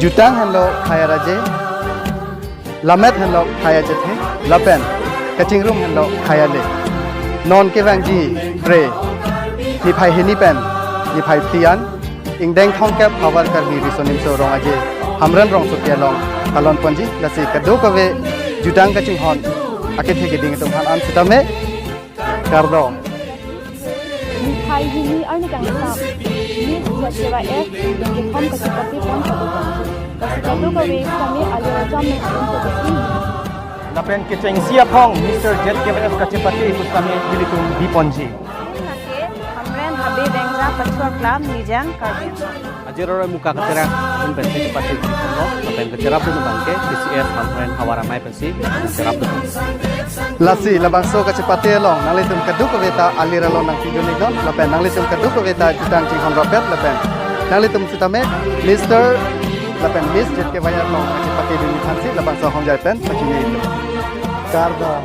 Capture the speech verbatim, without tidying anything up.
Jutang henlo khei araje, lamet henlo khei ajethe, lapen kachingrum henlo khei ale. Non kevangji Phre, niphai hini pen niphai phli an, ingdeng thomkep havar Karbi Riso Nimso Rong Aje Hamren Rongsopi along kalon ponji, lasi kadokave jutang kachinghon akethe keding atum aphan an sitame kardom. Niphai hini arni kangsam Miss Z K Y F kethom kachepate pon kadokave. Lasi kadokave sitame alirajam nang alun ko besi. Lapen kechengsi aphong Mister Z K Y F kachepate sitame ilitum bi ponji. Lake Hamren Habe Bengra Pachua Klam Nijang Karbi Anglong. Ajir oro muka kacherak pun pensi chepate ponlo, lapen kacherap dun abangke K C F Hamren Havar Amei pensi cherap dun. Lasi labangso kachepate along nanglitum kadokave ta alir along nangpidun iknon, lapen nanglitum kadokave ta jutang chinghon rapet, lapen nanglitum sitame Mister lapen Miss Z K Y F along kachepate dun aphansi labangso ahongjai pen pachini iknon. Kardom.